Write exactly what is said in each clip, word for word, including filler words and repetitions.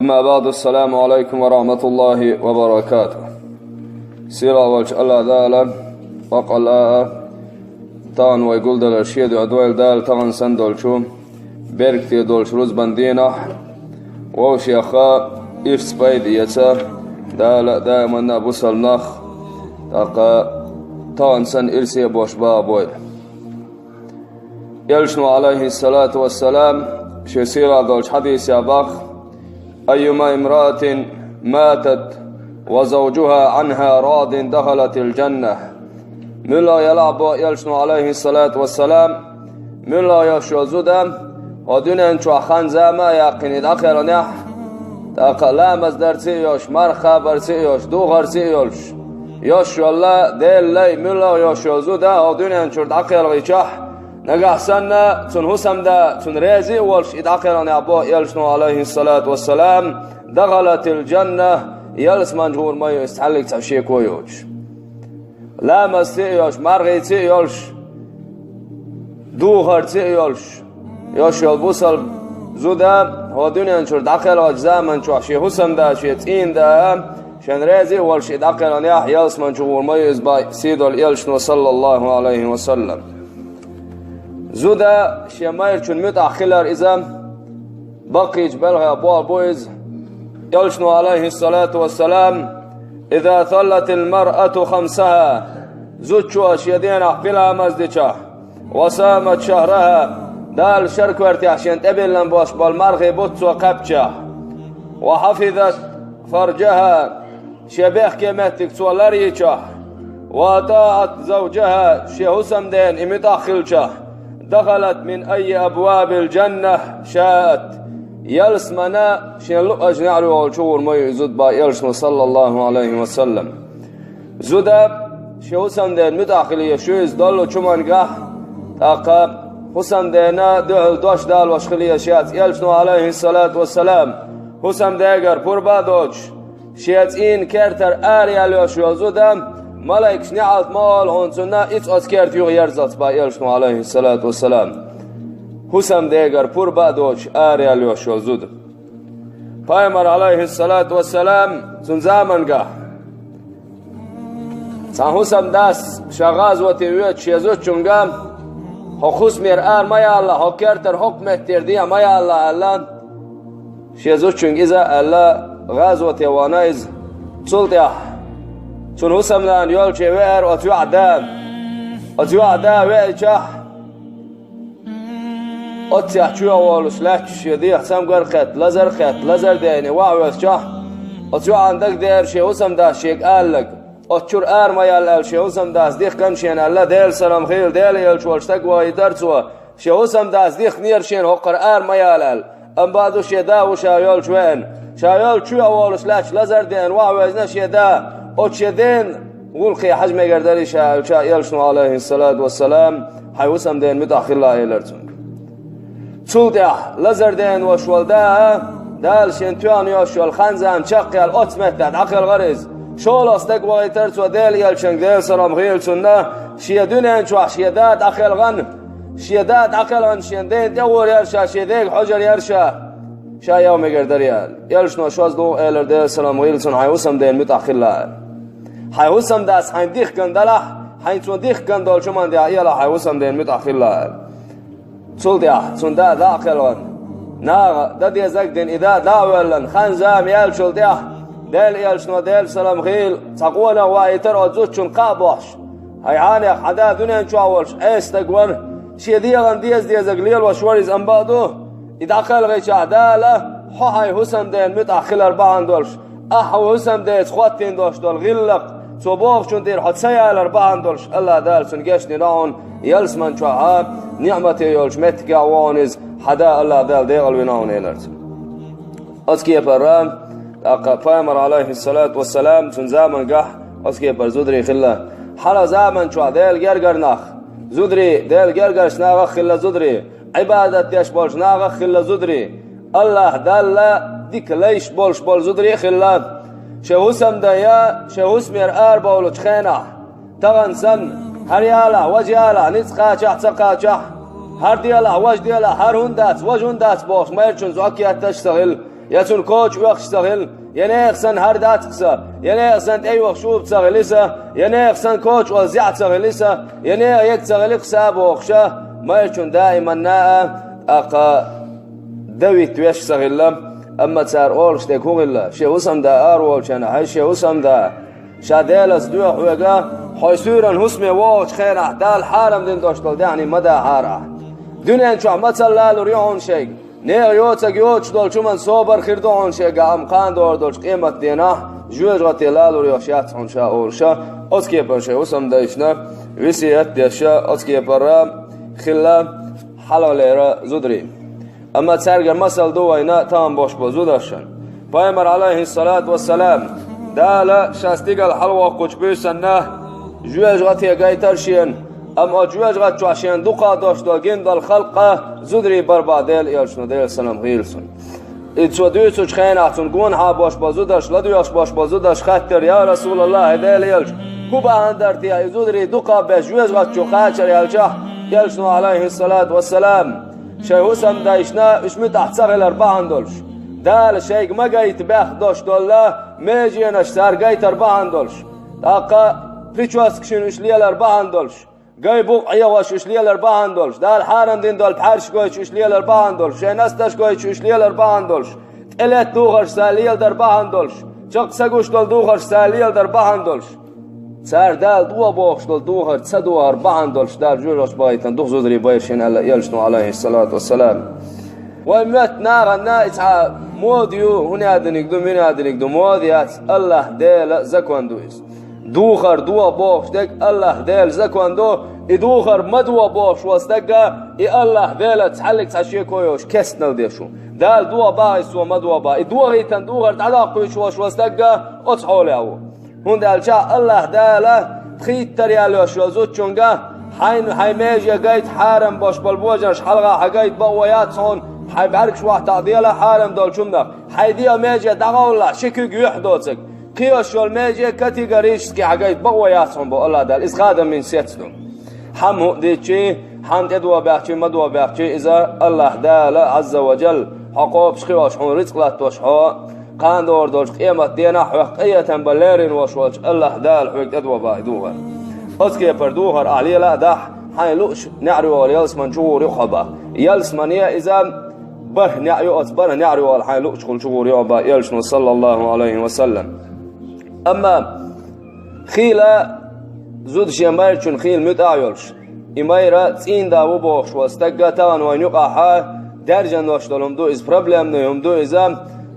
أما بعد، السلام عليكم ورحمة الله وبركاته. Сийлахь волчу АллахӀ Дала, бакъалла а, тахана вай гулдалар шен дуьхьа дойла Дала тахана санна долчу, беркате долчу рузбан дийнахь, вовшех ирс пайда эца, Дала а, даиманна а бусалба нах, тӀаккха тахана санна ирсе а бош баха бойла. Элчано, алейхиссалату вассалам, шен сийлахь долчу хьадисехь боху: «أيما امرأة ماتت وزوجها عنها راض دخلت الجنة». Муьлха елахь, боху Элчано, алейхиссалату вассалам, муьлха йолуш йолу зуда, хӀокху дуьнен чохь хан-зама а яьккхина и дӀакхелхинехь, тӀаккха ламаз дарца а йолуш, марха кхабарца а йолуш, духарца а йолуш, йолуш йолу Делан лай, муьлха йолуш йолу зуда хӀокху дуьнен чуьра дӀакхелхичахь, нагахь санна цуьнан хӀусамда цунна реза а волуш и дӀакхелхинехь, боху Элчано, алейхиссалату вассалам, «دخلت الجنة», ялсамани гӀур ма ю иза цхьаьллиг цхьа шеко йоцуш. Ламазца а йолуш, мархица а йолуш, духарца а йолуш, йолуш йолу бусалба зуда хӀокху дуьнен чуьра дӀакхелхачу заман чохь шен хӀусамда, шен цӀийнда, шен реза а волуш и дӀакхелхинехь, ялсамани чу гӀур ма ю иза, боху сийдолу Элчано, саллаллаху алейхи ва саллам. Зуда шен майрачунна муьтӀахь хилар иза баккхийчу белхех болх бу иза. Элчано, алейхиссалату вассалам: «إذا صلت المرأة خمسها», зудчо шен денахь пхи ламаз дичахь, «وصامت شهرها», Дала шаркоьртехь шен тӀебиллина болуш болу мархи бутт цо кхаьбчахь, «وحفظت فرجها», шен бехке меттиг цо ларйичахь, «وأطاعت زوجها», шен хӀусамдена и муьтӀахь хилчахь, «دخلت من أي أبواب الجنة شاءت», ялсамана шен луъучу неӀарехула чу гӀур ма ю и зуда, боху Элчано, саллаллаху алейхи ва саллам. Зуда шен хӀусамдена муьтӀахь хила еза иза доллучу хӀуманна гахь, тӀаккха хӀусамдена дуьхьал дош далош хила еза шаьш. Элчано, алейхиссалату вассалам, хӀусамдегара пурба а доцуш, шен цӀийнан кертара ара яьлла йолуш йолу зуда, малайкаш неӀалт ма олу хьуна цунна, иза оцу керта юха ерзалц, боху Элчано, алейхиссалату вассалам. ХӀусамдегара пурба а доцуш ара яьлла йолуш йолу зуда. Пайхамар, алейхиссалату вассалам, цуьнан заманахь цхьана хӀусамдас ша гӀазоте воьдуш шен зудчуьнга: «Хьо хӀусамера ара ма ялалахь, хьо кертара хӀокху меттера дехьа ма ялалахь», аьлла. Шен зудчуьнга иза а аьлла, гӀазоте вахана иза. Цул тӀаьхьа цуьнан хӀусамнана йолчу веара оцу йоӀа да. Оцу йоӀа да веачахь, оццехь чоь а волуш лаьтташ шен дегӀан цамгар а кхетта, лазар а кхетта, лазар а деана ваха веачахь, оцу йоӀана дагадеара шен хӀусамдас шега аьлларг. Оцу чуьра ара ма яла аьлла шен хӀусамдас дихкина шена аьлла, Делан салам хийла, Делан элча волуш стаг вахийтара цо. Шен хӀусамдас дихкинера шена хӀокхара ара ма яла аьлла. Амма бакъду шен да ву ша йолчу веана. Ша йолчу чоь а волуш лаьтташ лазар а деана ваха везна шен да. Оцу шен ден гӀуллакхе хьажа мегар дарий ша аьлча, Элчано, алейхиссалату вассалам, хьайн хӀусамдена муьтӀахь хила элира цуьнга. Цул тӀаьхьа лазар а деана волуш волу да, Дала шена тоьхна йолуш йолу хан-зама чекхъяьлла оцу меттехь дӀакхелхара иза. ШолгӀа стаг вахийтара цо Делан элчанга, Делан салам хийла цунна, шен дуьнен чохь шен да дӀакхелхана, шен да дӀакхелхана шен ден тӀе а гӀур яра ша, шен дега хьожур яра ша, ша яха мегар дарий аьлла. Элчано шозлагӀа элира, Делан салам хийла цунна, хьайн хӀусамдена муьтӀахь хила аьлла. Хьайн хӀусамдас хьайна дихкина далахь, хьайна цо дихкина долчу хӀуманна тӀехь элахь, хьайн хӀусамдена муьтӀахь хила аьлла. Цул тӀаьхьа цуьнан да дӀа а кхелхана, наха дан дезарг а дина, и да дӀа а воьллина, хан-зама яьллачул тӀаьхьа, Делан элчано, Делан салам хийла, цхьа къонах вахийтара оцу зудчунна кхаъ бохьуш: «Хьайн хьанех хьан да дуьнен чохь волуш Ӏеса стаг вара, шен дегӀан деза дезарг лелош вара иза, амма бакъду, и дӀакхелхичахь Дала хьо хьайн хӀусамдена муьтӀахь хилар бахьана долуш, ахьа хӀусамдеца хӀоттийна долуш долу гӀиллакх, цо бохучунна тӀера хьо ца ялар бахьана долуш, АллахӀ Дала цунна гечдина хьуна, ялсамани чохь а ниӀмате йолчу меттигехь ву хьуна иза, хьан да АллахӀ Дала декъал вина хьуна», элира цо. Оцу кепара, тӀаккха Пайхамар, алейхиссалату вассалам, цуьнан заманахь оцу кепара зударий хилла. Хьалха заман чохь Делан гергара нах, зударий, Делан гергарчу нахах хилла зударий, Ӏибадат деш болчу нахах хилла зударий, АллахӀ Далла дика лайш болуш болу зударий а хилла. Шен хӀусамдан я шен хӀусамера арабовлучу хенахь, тахана санна, хӀара ялахь, важа ялахь, ницкъ кхачахь а, ца кхачахь а, хӀара делахь, важа делахь, хӀара хӀунда дац, важа хӀунда дац бохуш, майрачунна зӀок етташ а ца хилла. Я цунна коча оьхуш ца хилла, я нехан санна хӀара дац-кх са, я нехан санна тӀейоха шуба ца хилла са, я нехан санна коча ола зӀе ца хилла са, я нехан ег ца хилла-кх са бохуш, майрачунна даиманна а, тӀаккха дан витта веш ца хилла, амма цара олуш дерг хӀун хилла, шен хӀусамда араволчарна хьаьжа, шен хӀусамда ша Делаца доьху хьоьга, хьо суьйранна хӀусаме вогӀучу хенахь Дала хьарам дина долуш долу даьхни ма дахьара ахь. Дуьнен чохь мацалла лалур ю хьуна шайга. Нехан йоцург йоцуш долчу хӀуманна собар хир ду хьуна шайга, амма кхана догӀур долчу къематденахь жоьжахате лалур йолуш яц хьуна ша олуш, оцу кепара шайн хӀусамдайшна весет деш, оцу кепара хилла хьалхалера зударий. Амма цаьргара масал ду вайна тахана бохуш болу зударшна. Пайхамар, Ӏалайхиссалату вассалам, Дала ша стигала хьалавоккхучу буьйсанна жоьжахате гайтара шена, амма оцу жоьжахати чохь шена дукха долуш долу гина долу халкъ зударий бара боху Делан элчано, Делан салам хуьлда цунна. И цо дуьйцучу хенахь цунна гонахьа болуш болу зударша, ладоьгӀуш болуш болу зударша хаьттира: «Я Расулаллах, хӀай Делан элча, хӀун бахьана дара те и зударий дукха беш жоьжахати чу кхачар?» аьлчахь, элчано, Ӏалайхиссалату вассалам, шайн хӀусамдайшна уьш муьтӀахь ца хилар бахьана долуш, Дала шайга ма гайта бехк долуш долу меженаш цара гайтар бахьана долуш, тӀаккха причёскашна уьш лелар бахьана долуш, гай букъ Ӏехош уьш лелар бахьана долуш, Дала хьарам дина долу пхьаьрш гойтуш уьш лелар бахьана долуш, шайн насташ гойтуш уьш лелар бахьана долуш, тӀелетта духарш цара леладар бахьана долуш, чекх са гуш долу духарш цара леладар бахьана долуш, цара Дала дохо бохуш долу духар ца дохар бахьана долуш, Дала жоьжахати бахийтина дукха зударий байра шена аьлла элчано, Ӏалайхиссалату вассалам. Вайн моьтту нахана и цхьа мода ю, хӀун яздиниг ду, муьн яздиниг ду, мода яц, Аллах Делан закон ду иза. Духар дохо бохуш дерг Аллах Делан закон ду, и духар ма дохо бохуш волу стаг, и Аллах Делаца цхьаьллиг цхьа шеко йолуш кестнал деш ву. Дала дохо бахийта цо ма дохо бах, и дохийтина духар дӀадоккхуьйтуш волуш волу стаг оцу хьолехь ву. ХӀунда аьлча Аллах Дала пхийттара яьлла йолуш йолу зудчуьнга хьайна, хьайн меже гайта хьарам болуш болу божарш хьалха хьан гайта бакъо яц хьуна, хьайн бӀаьргаш вахьтахь дела хьарам долчу хӀуманах, хьайн дегӀан меже дӀагӀовллахь ши куьг юьхь доцург. Кхийолуш йолу меже категорически хьан гайта бакъо яц хьуна бо Аллах Дала. Иза хадам мин сец ду. Хьан хӀуъа дитчий, хьан тӀедо баьхчий, ма до баьхчий, иза Аллах Дала, Ӏазза ва Джалла, хьо кхобуш кхиош, хьуна рицкъ латтош, хьо кхана догӀур долчу къемат денахь хьох къинхетам бан леррина волуш волчу Аллах Дала хьоьга тӀедо бахь и духар. Оцу кепара духар ахь лела а дахь, хьайн луъуш неӀарйохал ялсаман чу гӀур ю хьо бахь. Ялсамане иза бархӀ неӀ ю, оцу бархӀ неӀарйохал хьайн луъучухула чу гӀур ю хьо бахь, элчано, саллаллаху Ӏалайхи ва саллам. Амма хийла зуда шен майрачунна хийла муьтӀахь а йолуш, и майра цӀийнда ву бохуш волу стагга тахана вайн юкъахьа даьржина долуш долу хӀума ду иза, проблемный хӀума ду иза.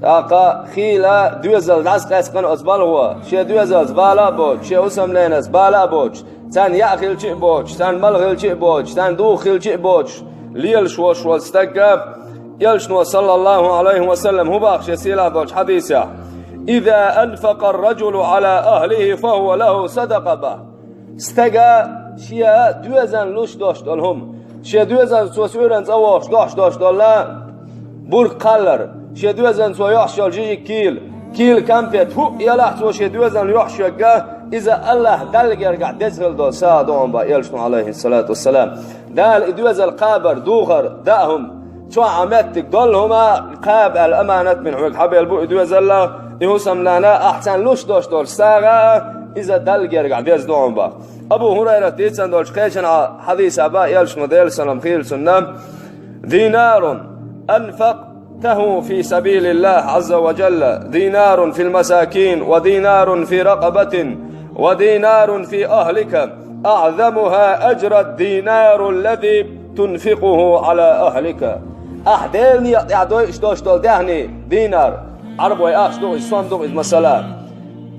ТӀаккха хийла доьзал дӀасакъаьстина оцу балхо, шен доьзалца бала а боцуш, шен хӀусамленаца бала а боцуш, царна яа хилча а боцуш, царна мала хилча а боцуш, царна духу хилча а боцуш, лелаш волуш волу стагга, элчано, саллаллаху Ӏалайхи ва саллам, хӀун боху шен сийлахь долчу хьадисехь: «Иза анфакъа ар-раджулу Ӏала ахлихи, фа хӀува лаху садакъа», боху. Стага шен доьзална луш долуш долу хӀума, шен доьзалца цо суьйранна цӀа вогӀуш дохьуш долуш долу бург кхаллар, шен доьзална цо йохьуш йолу жижиг кийла, кийла кампет, хӀуъа елахь цо шен доьзална йохьуш йогга, иза Аллах Далла гергахь деза хила долу сагӀа ду хьуна боху, элчано, Ӏалайхиссалату вассалам. Дала и доьзал кхабар, духар, даа хӀума, чохь Ӏа меттиг долу хӀума кхаба аьлла аманат бина хьоьга хьабелла бу и доьзалла, и хӀусамлана, ахь царна луш долуш долу сагӀа, иза Далла гергахь деза ду хьуна боху. Абу ХӀурайрат дийцина долчу кхечанхьа хьадисехь боху элчано, Делан салам хуьлда цунна: «Динарун анфакътаху фи сабилиллахи Ӏазза ва Джалла, динарун фил масакин, ва динарун фи ракъабатин, ва динарун фи ахлика, аӀзамуха аджран динару аллази тунфикъуху Ӏала ахлика». Ахь Делан некъа тӀехь дойуш долуш долу даьхни, динар, Ӏарбой ахча ду иза, сом ду иза, масала,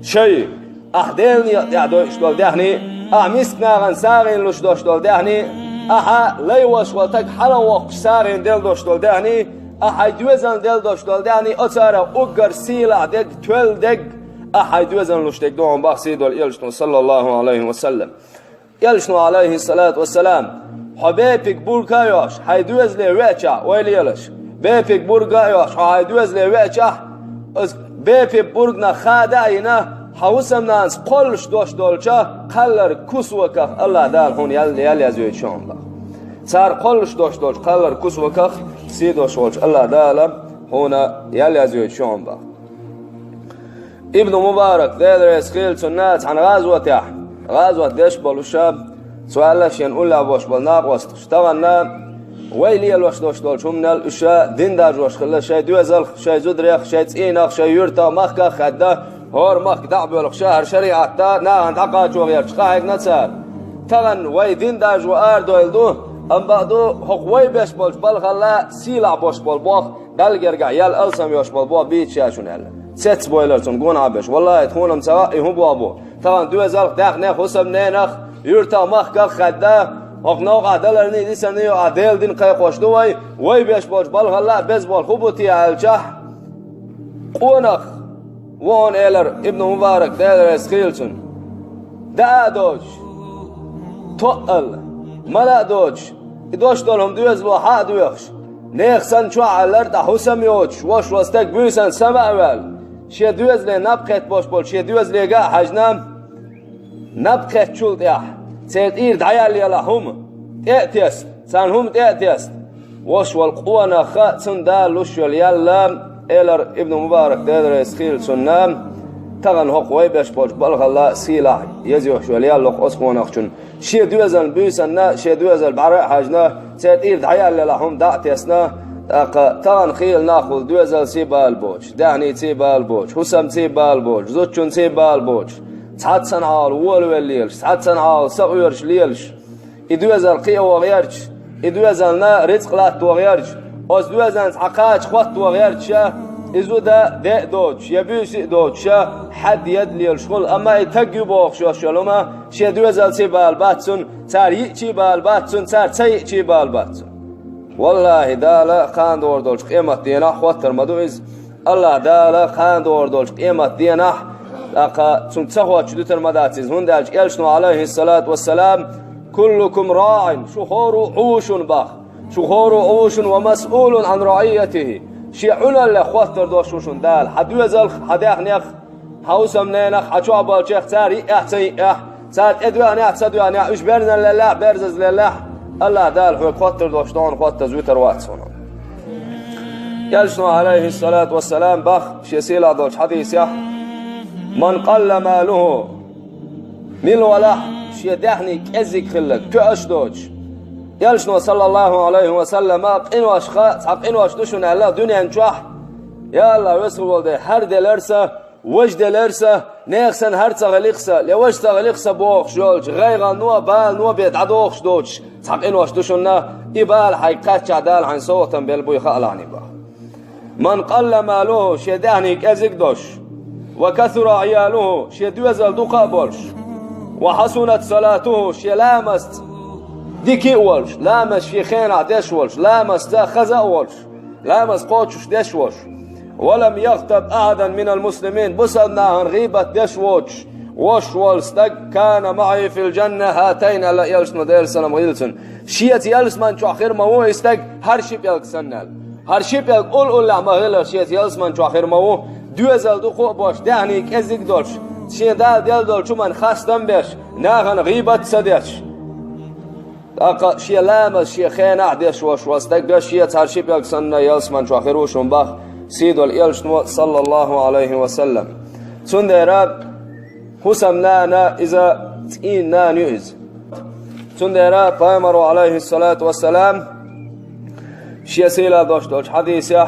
шай, ахь Делан некъа тӀехь дойуш долу даьхни, ахь миска нахана сагӀина луш долуш долу даьхни, ахьа лай волуш волу стаг хьалавоккхуш сагӀина делла долуш долу даьхни, ахь хьайн доьзална делла долуш долу даьхни, оцара уггар сийлахь дерг, тоьлла дерг, ахь хьайн доьзална луш дерг ду хьуна боху сий долу элчано, саллаллаху Ӏалайхи ва саллам. Элчано, Ӏалайхиссалату вассалам, хьо бепиг бурга а йохьуш, хьайн доьзале веачахь, вай лелаш, бепиг бурга а йохьуш, хьо хьайн доьзале веачахь, оцу бепиг бурганах хада а йина, хьан хӀусамнанас кхоллуш долуш долчу кхаллар кусоках Аллах Дала хьуна ял-, ял язйойту шуна боху. Цара кхоллуш долуш долчу кхаллар кусоках сий долуш волчу Аллах Дала хьуна ял язйойту шуьгӀан баха. Ибн Мубарак, Дела реза хила цунна, цхьана гӀазотехь, гӀазот деш болуша, цо аьлла шен уллехь бош болу накъосташ. Таханна вай лелош дош долчу хӀуманал уьш дин даржош хилла шайн доьзалх, шайн зударех, шайн цӀийнах, шайн юьртах, махках а хаьдда, хӀора махка дӀа а боьлхуша, хӀара шариӀатта нахана дӀакхачо гӀерташ къахьегна цара. Тахана вай дин даржо арадойла ду, амма бакъ ду, хӀокху вай беш болчу балхалла сийлахь бош болу бох, Далла гергахь ял алсам йош болу бох бийца шуна аьлла. Цецбойлар цунна гонахьа беш. Валлахи, тхуна-м ца хаьа и хӀун бох бу. Тахана доьзалх, даьхнех, хӀусамненах, юьртах, махках а хаьдда, хӀокху новкъахь даларний, дисарний а Делан дин кхайкхош ду вай, вай беш болчу балхалла а беза болу хӀун бу те аьлчахь, къонах, ву хьуна элира Ибн Мубарак, Дела реза хила цунна. Даа а доцуш, тоъал, мала а доцуш, и дош долу хӀума доьзало хьа а доьхуш, нехан санна чохь а аьллара тӀе хӀусам йоцуш, вошван стаг буьйсанна сама а ваьлла, шен доьзале наб кхетта бош болчу шен доьзалега а хьаьжна, наб кхеттачул тӀаьхьа, церан тӀера дӀаяллалахь хӀума, тӀе а тесна, царна хӀума тӀе а тесна, вошволу къонах а цунна Дала луш йолу ял а, элира Ибн Мубарак, Дела реза хила цунна, тахана хӀокху вай беш болчу балхалла а сийлахь язйош йолу ял лоху оцу къонахчунна. Шен доьзална буьйсанна, шен доьзал бӀаьра а хьаьжна, церан тӀера дӀаяллалахь хӀума дӀа а тесна, тӀаккха тахана хийла нах хуьлу доьзалций бала боцуш, даьхнийций бала боцуш, хӀусамций бала боцуш, зудчунций бала боцуш, цхьаццанхьа волавелла лелаш, цхьаццанхьа сакъоьруш лелаш, и доьзал кхиа вогӀерча, и доьзална рицкъ латта вогӀерча, оцу доьзална цхьа кхача хӀотта вогӀерча, и зуда де а доцуш, я буьйса а доцуш, хьаьдда яд лелаш хуьлу, амма и таг ю бохуш йолуш йолу хӀума шен доьзалций бала бац цунна, цара йиъчий бала бац цунна, цара ца йиъчий бала бац цунна. Валлахи, Дала кхана догӀур долчу къемат денахь хӀоттар ма ду иза. АллахӀ Дала кхана догӀур долчу къемат денахь, тӀаккха цунна ца хоттуш дуьтур ма дац иза, хӀунда аьлча Элчано, Ӏалайхиссалату вассалам: «Куллукум раӀин», шу хӀора а Ӏу ву шуна баха, шу хӀора а Ӏу ву шуна, «ва масъулун Ӏан раӀийятихи», шен Ӏуналлех хоттар долуш ву шуна Дала, хьан доьзалх, хьан даьхнех, хьан хӀусамненах, хьан чохь болчех, цара йиъехь а, ца йиъехь а, цара тӀедоьгӀнехь а, ца доьгӀнехь а, уьш берзан леллехь а, берзаза леллехь а, АллахӀ Дала хьоьга хоттар долуш догӀун хоттаза вуьтур вац хьуна. Элчано, Ӏалайхиссалату вассалам, баха шен сийлахь долчу хьадисехь: «Ман къалла малуху», мила валахь шен даьхний кӀеззиг хилларг, тоьаш доцуш. Элчано, саллаллаху Ӏалайхи ва саллама, къиношха, цхьа къинош ду шуна аьлла дуьнен чохь: «Я АллахӀ, веза хилла волу Дела, хӀара делара сан, важа делара сан, нехан санна хӀара ца хилира сан, я важа ца хилира сан», бохуш йолчу гӀайгӀанно а, балано а бен дӀадохуш доцуш цхьа къинош ду шуна, и бала хьайга кхаьччахь Дала хьайна совгӀатам белла буй хаалахьний баха. «Ман къалла малуху», шен даьхний кӀезиг а долуш, «ва касура Ӏиялуху», шен доьзал дукха а болуш, «ва хьасунат салатуху», шен ламазца дика а волуш, ламаз шен хенахь деш волуш, ламазца хаза а волуш, ламаз кхочуш деш волуш, «ва лам яхтаб ахьадан минал муслимин», бусалба нахана гӀийбат деш воцуш, вош волу стаг, «кана маӀи фил джанна хӀатайн», аьлла Элчано, Делан салам хуьлда цунна. Шеца ялсаман чохь хир ма ву и стаг, хӀара ши пӀелг санна аьлла. ХӀара ши пӀелг уллуллехь ма хилла шеца ялсаман чохь хир ма ву, доьзал дукха а бош, даьхний кӀезиг а долуш, шен Дала делла долчу хӀуманна хастам а беш, нахана гӀийбат а ца деш. ТӀаккха шен ламаз шен хенахь деш вош волу стаг а шеца хӀара ши пӀелг санна ялсаман чохь хир ву шуна баха сийдолу Элчано, саллаллаху Ӏалайхи ва саллам. Цундела хӀусамнана иза цӀийнан нана ю иза. Цундела Пайхамаро, Ӏалайхиссалату вассалам, шен сийлахь долуш долчу хьадисехь: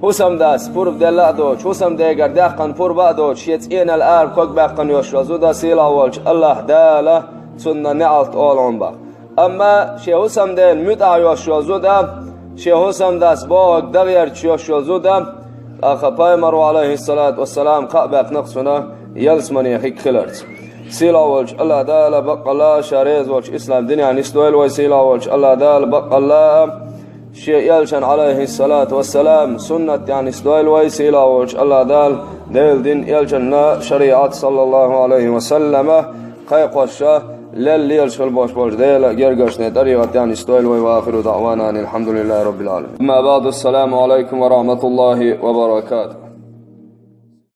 «ХӀусамдас пурба делла а доцуш, хӀусамдегара даьккхина пурба а доцуш, шен цӀенал ара ког баьккхина йош йолу зуда сийлахь волчу АллахӀ Дала цунна неӀалт олу хьуна баха. Амма шен хӀусамдена муьтӀахь йош йолу зуда, шен хӀусамдас бохург дан гӀерташ йош йолу зуда», тӀаккха Пайхамаро, Ӏалайхиссалату вассалам, кхаъ баьккхина-кх цунна ялсамане хиг хиларца. Сийлахь волчу АллахӀ Дала баккъалла а, Ша реза волчу ислам динехь нисдойла вай, сийлахь волчу АллахӀ Дала баккъалла а, Шен Элчан, Ӏалайхиссалату вассалам, суннат тӀехь нисдойла вай, сийлахь волчу АллахӀ Дала, Делан дин, Элчанна шариӀат, саллаллаху Ӏалайхи ва саллама, кхайкхош а, лелла лелаш хила бош болчу Делан гергарчу тӀарикъат тӀехь нисдойла вай. Ва ахиру даӀвана анил хьамдулиллахи раббил Ӏаламин. Амма баӀду, ассаламу Ӏалайкум ва рахьматуллахи ва баракатух.